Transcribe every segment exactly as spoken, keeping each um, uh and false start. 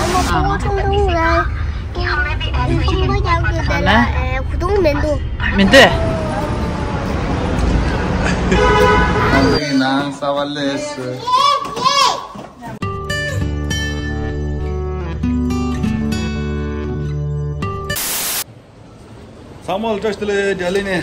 ཁོང་ཁྲོམ་ཁྲོམ་ར། ཁོང་ཁྲོམ་ཁྲོམ་རྒྱག་གི་དེ་ལ་ཨེ་གོས་ཐུང་མི་འདུག་མི་འདུག་ཁང་པའི་ནང་གསར་པ་སླེབས་སོང་། ཚང་མ་ལ་བཀྲ་ཤིས་བདེ་ལེགས། རྒྱ་གླིང་ནས།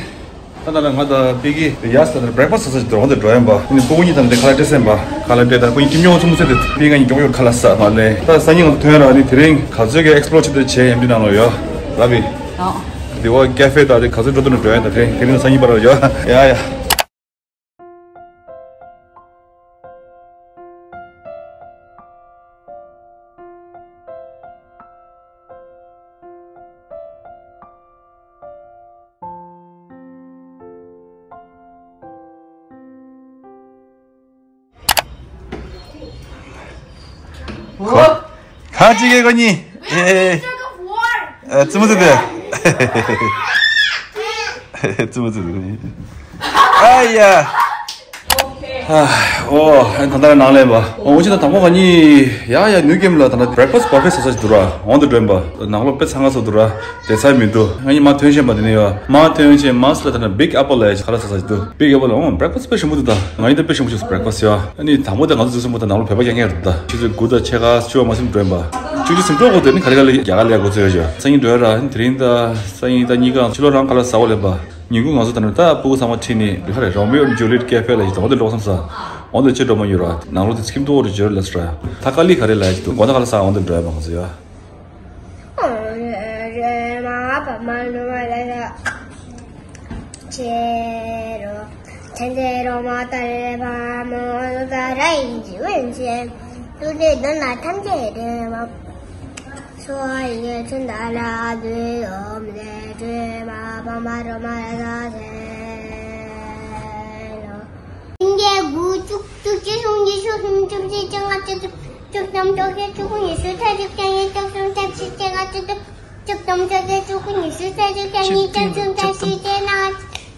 ད་ལྟ་ལ་ང་དང་པི་ཀི་ཡ་ས་ལ་བྷེ་རེག་ཕ་སི་ཟ་ཟ་ཅིག་འགྲོ་འོང་དུ་འགྲོ་ཡིན་པ། ཨ་ནི་སྤུ་གུ་གཉིས་དང་དེ་ཁ་ལག་སྤྲད་སེམས་པ། ཁ་ལག་སྤྲད་དང་སྤུ་གུ་གཉིས་ཁྱིམ་ཉོ་ཚོ་མོ་ཚོ་དེ་པི་ཀི་ང་གཉིས་མགྱོགས་མགྱོགས་ཁ་ལག་ཟ་མ་ལེ། ད་སང་ཉིན་ང་ཚོ་ཐོན་ར། ཨ་ནི་དེ་རིང་ག་ཚོད་ཀྱི་ཨེག་སི་པི་ལོར་བྱེད་དུ་བྱེད་ཡམ་དུ་ནང་ལོ་ཡོ། ལ་བི། ཨོ། དེ་བ་ཀེ་ཧྥེ་དང་དེ་ག་ཚོད་འགྲོ་དུ་འགྲོ་ཡིན་ད། དེ་རིང་དེ་རིང་སང་ཉིན་པ་ར་ཡོ། ཡ་ཡ། ག་ཅི་གེ་གོ་ནི། ཨེ། ཨ་ཙི་མོ་ཙི་དེ། ཙི་མོ་ཙི་དེ། ཨ་ཡ། ཨོ། ཨ་ད་ལྟ་ནང་ལས་པ། ཨོ་ཅི་ད་དང་པོ་ག་ནི། ཡ་ཡ་ནུས་ཀེམ་ལ་ད་ལྟ་བྷེ་རེག་ཕ་སི་བྷ་ཕེ་ཟ་ས་ཞིག་འདུག་ར། འོང་དུ་འགྲོ་ཡིན་པ། ནང་ལོགས་དཔེ་ཚང་ང་སོ་འདུག་ར། དེ་ཚར་མི་འདུག་ང་གཉིས་མ་ཐོན་བཞིན་པ་དེ་ནས་ཡོད། མ་ཐོན་བཞིན་མ་སུ་ལ་ད་ན་བིག་ཨེ་པལ་ལ་ཁ་ལག་ཟ་ས་ཞིག་འདུག་བིག་ཨེ་པལ་ལ་ཨོ་བྷེ་རེག་ཕ་སི་དཔེ་ཞིམ་པོ་འདུག་ད་ང་གཉིས་ད་དཔེ་ཞིམ་པོ་ཞིག་བྷེ་རེག་ཕ་སི་ཡོད། ཨ་ནི་དང་པོ་དེ་ང་ཚོ་འཛུལ་སོང་པ་ད་ནང་ལོགས་བོད་པ་རྐྱང་རྐྱང་རེད། ད་ཆུ་ཚོད་དགུ་དང་ཕྱེད་ཀ་བཅུ་པ་མ་ཟིན་འགྲོ་ཡིན་པ། བཅུ་གཅིག་ཟིན་འགྲོ་གོ་དེ་ནི་ག་རེ་ག་ལ་རྒྱ་གར་ལ་ཡག་གོ་ཚོད་ཡོད་ཅོ། སང་ཉིན་འགྲོ་ཡ་ར། ཨ་ནི་དེ་རིང་ད་སང་ཉིན་ད་གཉིས་ཀ་ཕྱི་ལོ་རང་ཁ་ལག་ཟ་བ་ལེན་པ། ཉིན་གུང་ང་ཚོ་ད་ནི་ད་སྤུ་གུ་ཚང་མ་ཁྲིད་ནས་ཧ་རེ་རོ་མིའོ་ཇུ་ལི་ཡེཊ་ཀེ་ཧྥེ་ལ་ཡིན་ད། འོ་དེ་འགྲོ་བསམ་ས། འོ་དེ་ཆེ་འགྲོ་མ་ཡོད་ར། ནང་ལོགས་དེ་ཁྱིམ་ཐོག་རུ་འབྱོར་ལ་སོ་ར། ད་ཀ་ལི་ག་རེ་ལ་ཡ་ཅིག་འདུག་དགོང་དག་ཁ་ལག་ཟ། འོ་དེ་འགྲོ་ཡ་མ་གང་ཟེར་ཡ། བཅུ་གཅིག་དགུ་བཅུ་གཅིག་གསུམ་བཞི་བཅུ་གསུམ་བཅུ་བཞི་བཅོ་ལྔ་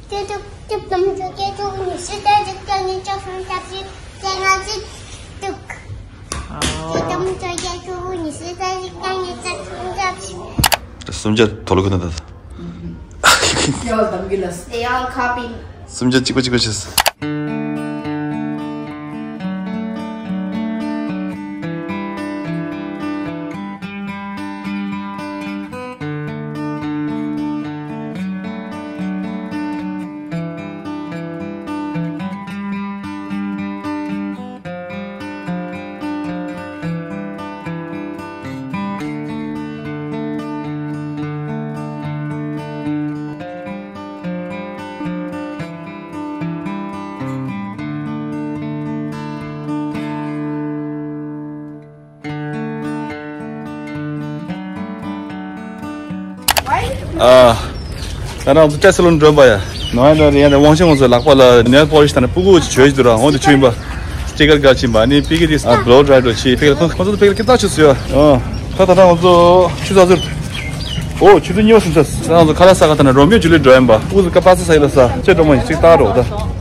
བཅུ་དྲུག་བཅུ་གསུམ་བཅོ་བརྒྱད་བཅུ་དགུ་ཉི་ཤུ་རྩ་གཅིག་བཅོ་གཉིས་བཅུ་གསུམ་བཅོ་བཞི་བཅོ་ལྔ་བཅུ་དྲུག་བཅུ་གསུམ་བཅོ་བཞི་བཅོ་ལྔ་བཅུ་དྲུག་བཅུ་གསུམ་བཅོ་བརྒྱད་བཅུ་དགུ་ཉི་ཤུ་རྩ་གཅིག་བཅོ་གཉིས་བཅུ་གསུམ་བཅོ་བཞི་བཅོ་ལྔ་བཅུ་དྲུག་བཅུ་གསུམ་བཅོ་བརྒྱད་བཅུ་དགུ་ཉི་ཤུ་རྩ་གཅིག་བཅོ་གཉིས་བཅུ་གསུམ་བཅོ་བཞི་བཅོ་ལྔ་བཅུ་དྲུག་བཅུ་གསུམ་བཅོ་བརྒྱད་བཅུ་དགུ་ཉི་ཤུ་རྩ་གཅིག་བཅོ་གཉིས་བཅུ་གསུམ་བཅོ་བཞི། སུམ་བརྒྱ་དོ་ལོ་ཁུ་ན་ད། They all copy. སུམ་བརྒྱ་གཅིག་པ་གཅིག་པ་བྱས། ཨ། ད་རང་ཚོ་ཏྲེ་སི་ལོན་འགྲོ་བ་ཡ། ནོ་ཡ་ནོ་རི་ཡ་ནས་དབང་ཆེན་ང་ཚོ་ལག་པ་ལ་ནེལ་པོ་ལི་ཤི་དང་ནི་སྤུ་གུ་ཅིག་བྱོས་ཤི་འདུག་ར། འོང་དུ་ཆུ་ཡིན་པ། སི་ཊི་ཀར་དགའ་ཕྱིན་པ་ནི་པི་ཀི་དིས་ཨ་བློ་ཌ་རའི་འགྲོ་ཆི་པི་ཀི་ཁོང་ཚོ་པི་ཀི་ཀི་ཏག་ཆུ་སུ་ཡ། ཨ། ད་ད་ད་ང་ཚོ་ཆུ་ཚ་ཟུར། ཨོ་ཆུ་ཚོད་གཉིས་པ་སུམ་ཚ། ད་ང་ཚོ་ཁ་ལག་ཟ་ག་ད་ནི་རོ་མིའོ་ཇུ་ལི་འགྲོ་ཡིན་པ། སྤུ་གུ་ཚོ་ཀ་པ་ས་ས་ཡི་ལ་ས་ཅེ་འགྲོ་མ་ཡིན་ཅིག་ཏག་རོགས་ད།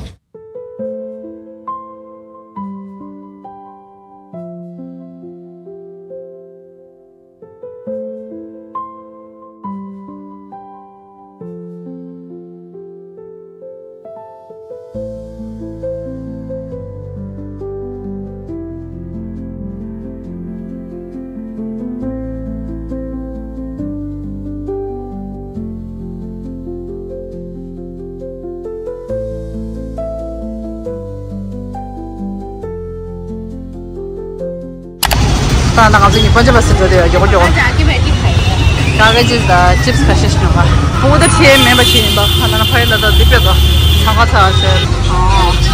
ད་ང་ཚོ་ཉི་པན་ཅ་བ་སི་འགྲོ་དེ་མགྱོགས་མགྱོགས། ཀ་ཀ་ཅིས་དང་ཅིབས་ཁ་ཤས་ཤིག་ཉོ་ག་ཕུ་བོ་ད་ཁྲིད་མེད་པ་ཁྲིད་ཡིན་པ། ཨ་ན་ན་ཕ་ཡི་ལ་ད་འདི་པེ་ད་ཚང་ཁ་ཚ་ཤེས།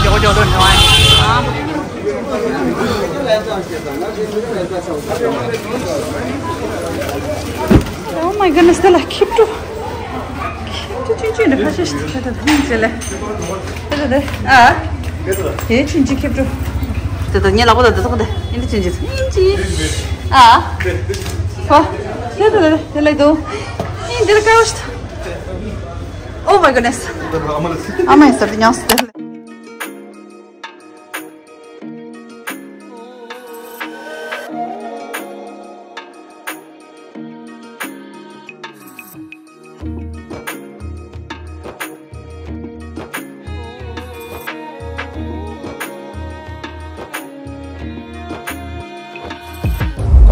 མགྱོགས་མགྱོགས་འགྲོ་ཉོ་ཨ། Oh my goodness, ད་ལ་ཁྱི་ཕྲུག་ཁྱི་ཕྲུག་ཆུང་ཆུང་འདི་ཁ་ཤས་ཤིག་ད་ད་ད་ཅེ་ལེ། ད་ད་ད་ཨ། དེ་ཆུང་ཆུང་ཁྱི་ཕྲུག་ད་ད་ངའི་ལག་པ་ད་ད་ད་ད་ཨིན་ད་ཆུང་ཆུང་ཨིན་ཅི། ཨ། ཧོ། དེ་ད་ད་ད་ལེ་དོ། ཨིན་དེ་ལ་ཀ་བ་ཤི་ད། Oh my goodness. ཨ་མ་ཡིན་ས་དེ་ཉམས་སུ་དེ་ལེ།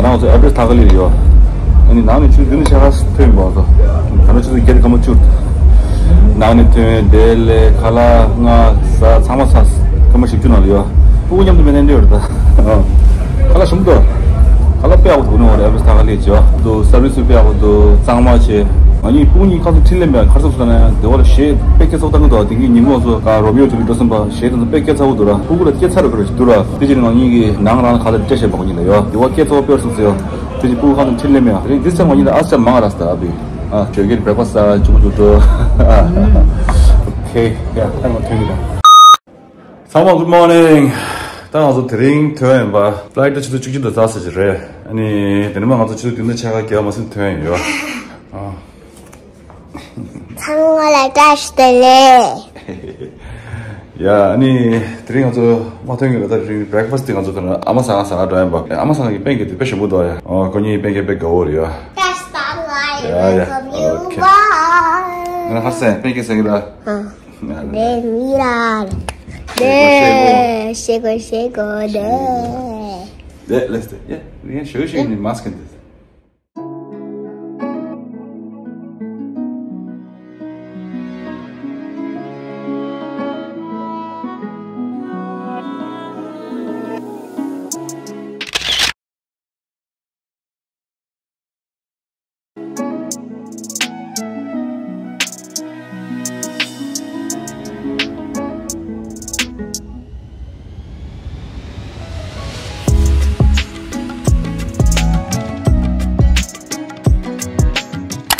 ང་ཚོ་ཨེ་ཌི་རེ་སི་ཐག་ཁ་ལི་ཡོད། ཨ་ནི་ནང་ནས་ཆུ་ཚོད་བདུན་དང་ཕྱེད་ཀ་ཐོན་ཡིན་པ། ང་ཚོ་ད་ནང་ཆུ་ཚོད་བརྒྱད་དང་སྐར་མ་བཅུ། ནང་ནས་ཐོན། དེ་ལས་ཁ་ལག་ང་ཟ། ཚང་མ་ཚར། སྐར་མ་བཞི་བཅུ་ནང་ལ་ཡོད། སྤུ་གུ་མཉམ་དུ་མེད་ན་འདྲ་ཡོད་རེད་ད། ཁ་ལག་ཞིམ་པོ་འདུག་ཁ་ལག་དཔེ་ཡག་པོ་འདུག་ནོ་རེད། ཨེ་ཌི་རེ་སི་ཐག་ཁ་ལི་ཅོ་འདུག་སར་བི་སི་དཔེ་ཡག་པོ་འདུག་གཙང་མ་བྱས། ང་གཉིས་སྤུ་གུ་གཉིས་ཁ་སང་འཕྲིན་ལས་མེད་ཁར་སོགས་སུ་ན་དེ་བ་ལ་གཞས་དཔེ་སྐད་ཚོགས་བཏང་གི་འདུག་དེང་གི་ཉིན་མོ་སོ་ག་རོ་མིའོ་དེ་ལ་འགྲོ་སོང་པ་གཞས་དེ་ཚོ་དཔེ་སྐད་ཚ་བོ་འདུག་ར། སྤུ་གུ་ལ་སྐད་ཚ་རུ་ཁར་ཞིག་འདུག་ར། དེ་ཕྱིར་ང་གཉིས་ཀྱིས་ནང་རང་ལ་ཁ་ལག་སྤྲད་བཞག་པ་གཉིས་ལ་ཡོད། དེ་བ་སྐད་ཚ་བོ་དཔེ་སོང་ཟེར་ཡོད། དེ་ཕྱིར་སྤུ་གུ་ཁ་སང་འཕྲིན་ལས་མེད་ཡ། དེ་རིང་འདི་ཚེ་ང་གཉིས་ལ་ཨ་ཅག་མང་ར་སྟ་ཨ་བི། ཨ་ཇོ་གེར་བེག་ཕ་སི་ཅུང་ཅུང་འགྲོ། ཨོ་ཁེ་ཡ་ཨ་མ་ཐོན་གི་ད། ཚང་མ་good morning། ད་ང་ཚོ་དེ་རིང་ཐོན་ཡིན་པ། ཕ་ལའི་ཊི་ཆུ་ཚོད་བཅུ་གཅིག་དང་རྩ་ཟེར་གྱི་རེད། ཨ་ནི་དེ་ནས་མ་ང་ཚོ་ཆུ་ཚོད་བདུན་དང་ཕྱེད་ཀ་བརྒྱབ་མ་ཟིན་ཐོན་ཡིན་ཡོད། ཨ། ཚང་མ་ལ་བཀྲ་ཤིས་བདེ་ལེགས། ཡ་ཨ་ནི་དེ་རིང་ང་ཚོ་མ་ཐོན་གྱི་རེད། ད་དེ་རིང་བྷེག་ཕ་སི་དེ་ང་ཚོ་ད་ཨ་མ་ཟ་ང་ཟ་ང་འགྲོ་ཡིན་པ། ཨ་མ་ཟ་ང་གི་པན་ཀེག་དེ་དཔེ་ཞིམ་པོ་འདུག་ཡ། ཨོ་ཁོ་གཉིས་པན་ཀེག་དཔེ་དགའ་བོ་རེད་ཡ། ཡ་ཡ་ཨོ་ཁེ། ང་ཧར་སེ་པན་ཀེག་ཟ་གི་ར། ཨ། ནེ་མི་ར། ནེ་ཤེ་གོ་ཤེ་གོ་ནེ། ལེ་ལེ་སྟེ་ཡ་ཡ་ཤོ་ཤེ་ནི་མ་སི་ཀན་དེ།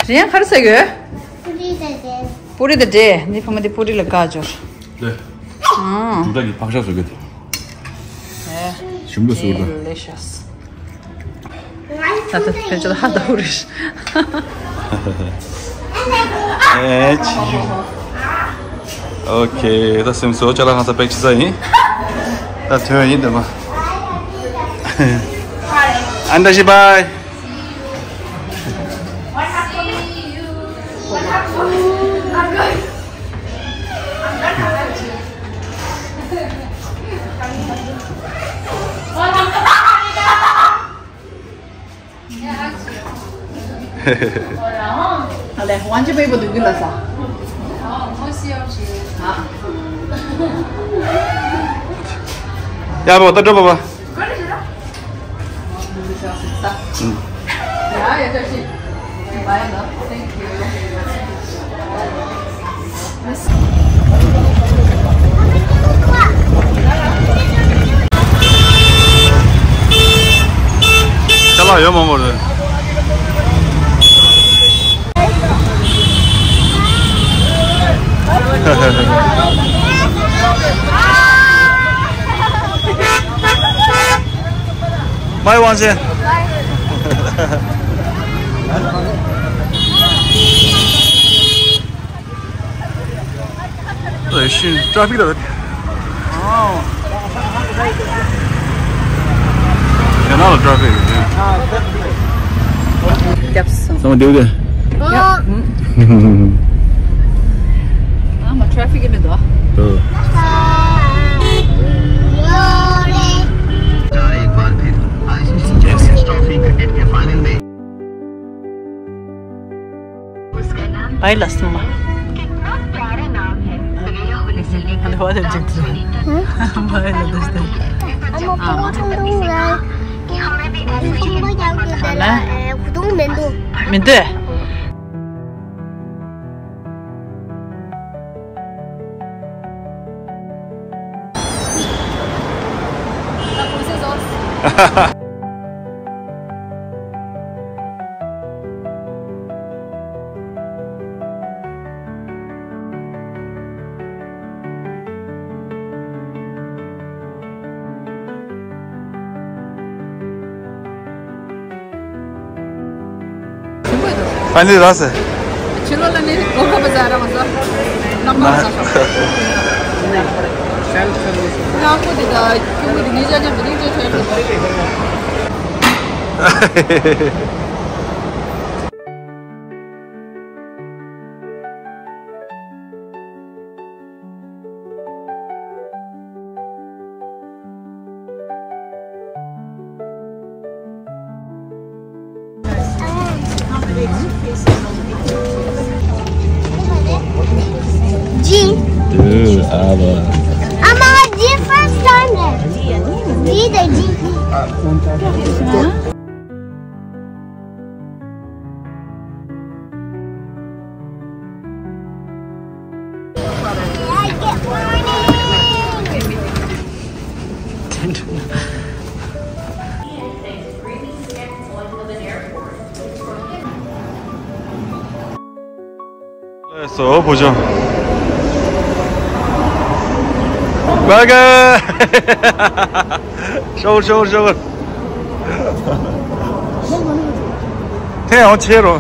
རེད། ག་རེ་ཟ་གི་ཡོད། པུ་རི་དང་འབྲས། པུ་རི་དང་འབྲས། འདི་ཕ་མ་དེ་པུ་རི་ལ་དགའ་འབྱོར། ལེ། ཨང་། འབྲུག་སྒྲ་གི་ཕག་ཤ་བཟོ་གི་དེ། ཞིམ་པོ་བཟོ་གི་ད། Delicious. ད་ལྟ་ཕལ་ཆེར་ཧ་ད་ཧུ་རེ་ཤི། ཨེ་ཆི། ཨོ་ཁེ། ད་སེམས་གསོ་ཅ་ལག་ཧང་སང་པེག་བྱེད་ས་ཡིན། ད་ཐོན་ཡིན་ད་མ། ཨན་ད་ཤི་བྷའི། ཨ་ལེ། ཝང་ཅི་པའི་པོ་འདུག་གི་ལ་ས། ཡ་བོ་ད་འགྲོ་བ་བ། ཅ་ལག་ཡོད་མང་པོ་རེད། མའི་ཝང་ཅན། ཨེ་ཤི་ཊ་ར་ཕིག་ལ། ཡང་ན་ལ་ཊ་ར་ཕིག་རྒྱབ་སོང་། ཚང་མ་བདེ་པོ་བདེ། ཨ་མ་ཊ་ར་ཕིག་ཡིན་མི་འདུག་བའི་ལ་སོང་མ། ཧ་ལས་བ་ལས་འཇིགས་ཏེ། བའི་ལ་འདུག་སྟེ། ཨ་མ་པོ་ཆུང་ཆུང་ར། ཆུང་མ་ཡག་གི་དེ་ལ་གོ་དོང་མི་འདུག་མི་འདུག་ཕན་ཚུན་རག་སེ། ཕྱི་ལོགས་ལ་ནི་གོ་ཁ་པ་ཟ་ར་མ་ཟ། ནམ་མ་ཟ་ཤོག་ཡག་པོ་དེ་ད་ཁྱུང་གི་ནི་ཅ་ཅ་བི་རིང་ཅ་ཆ་ཡོད། G. Dude, aber. I'm on a different standard. G, the G. ལགས་སོ་བུ་ཆུང་། Welcome. ཤོག་ཤོག་ཤོག། ཐེངས་ཡང་ཆེ་རོ།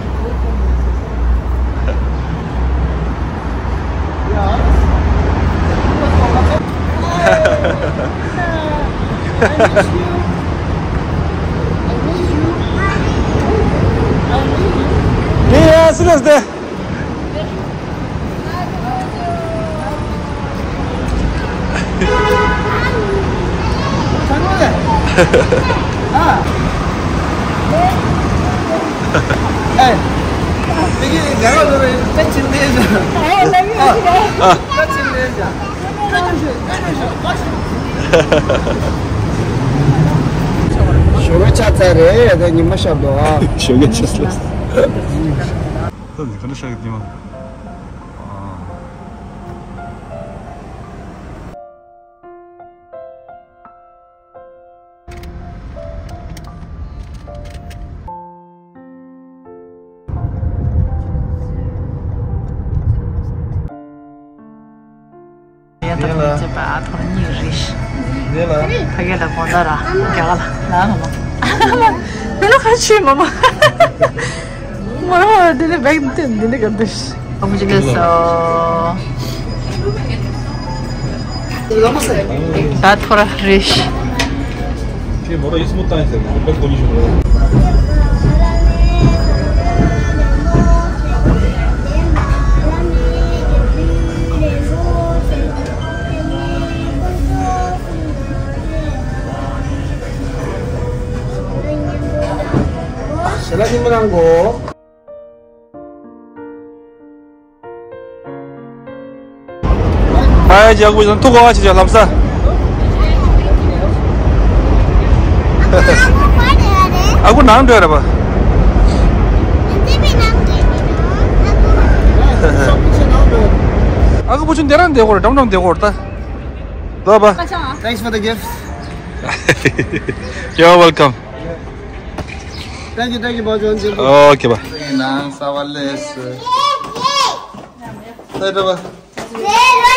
ཡེ་ཡེ་སི་རེས་ཏེ། ཞོགས་ཀས་ཆགས་ཚར་རེད། ད་ཉི་མ་ཤར་འདུག་ཨ། ཞོགས་ཀས་ཆགས་ཚར། ད་ནི་ག་འདྲ་ཤར་གི་ཉི་མ། ཡ་ད་ལ་ཚེ་པ་ཨ་ཐོར་གཉིས་རེད། ནེ་ལ། ཕ་གི་ལ་དགོང་དག་ར་རྒྱ་གར་ལ་ལ་ལ་མ། མེ་ལོ་ཁ་ཆུ་མ་མ། མ་ལོ་འདི་ནི་བེག་འདི་འདི་ནི་ག་འདི། ཨོ་མོ་ཇི་ལེ་སོ། ད་ཐོ་ར་རེ་ཤི། ཞལ་ལག་ཉིན་མོ་རང་གོ། ཨ་ཡ་ཇག་པུ་ཐུག་གོ་ཆི་ཆ་ལམ་ས། ཨ་ཁུ་ནང་འགྲོ་ར་པ། ཨ་ཁུ་བུ་ཆུང་འདི་རང་འདི་གོ་ར་འགྲམ་འགྲམ་འདི་གོ་ར་ད། ལོ་པ། Thanks for the gift. You're welcome. Thank you, thank you, Bajon. Okay, bye. ནང་ས་བ་ལེས། ད་ད་བ།